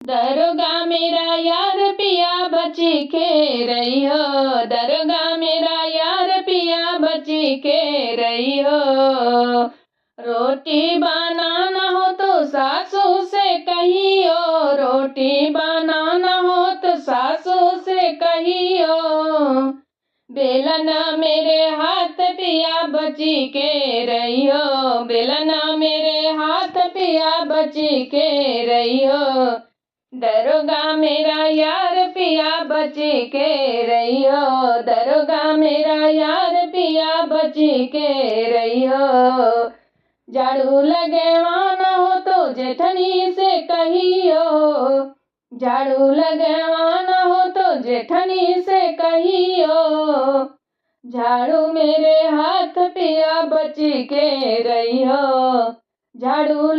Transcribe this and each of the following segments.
दरोगा मेरा यार पिया बची के रही हो, दरोगा मेरा यार पिया बची के रही हो। रोटी बनाना हो तो सासू से कहियो, रोटी बनाना हो तो सासू से कहियो। बेलना मेरे हाथ पिया बची के रही हो, बेलना मेरे हाथ पिया बची के रही हो। दरोगा मेरा यार पिया बची के रही हो, दरोगा मेरा यार पिया बची के रही हो। झाड़ू लगवाना हो तो जेठनी से कहियो, झाड़ू लगवाना हो तो जेठनी से कहियो। झाड़ू मेरे हाथ पिया बची के रही हो, झाड़ू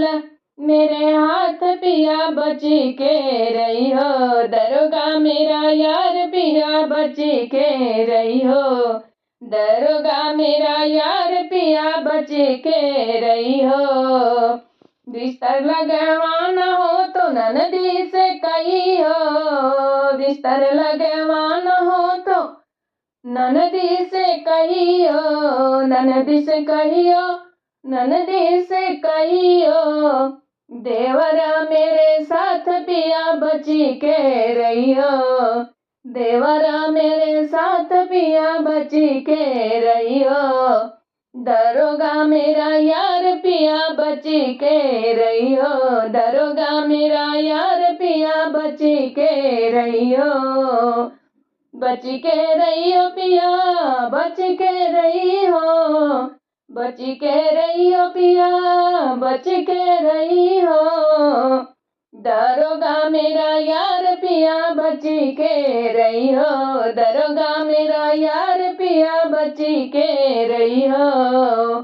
मेरे हाथ पिया बची के रही हो। दरोगा मेरा यार पिया बची के रही हो, दरोगा मेरा यार पिया बची के रही हो। बिस्तर लगवाना हो तो ननदी से कहियो, बिस्तर लगवाना हो तो ननदी से कहियो, ननदी से कहियो, ननदी से कहियो। देवरा मेरे साथ पिया बची के रही हो, देवरा मेरे साथ पिया बची के रही हो। दरोगा मेरा यार पिया बची के रही हो, दरोगा मेरा यार पिया बची के रही हो। बची के रही हो पिया बची के रही हो, बची के रही हो पिया बची के रही हो। दरोगा मेरा यार पिया बची के रही हो, दरोगा मेरा यार पिया बची के रही हो।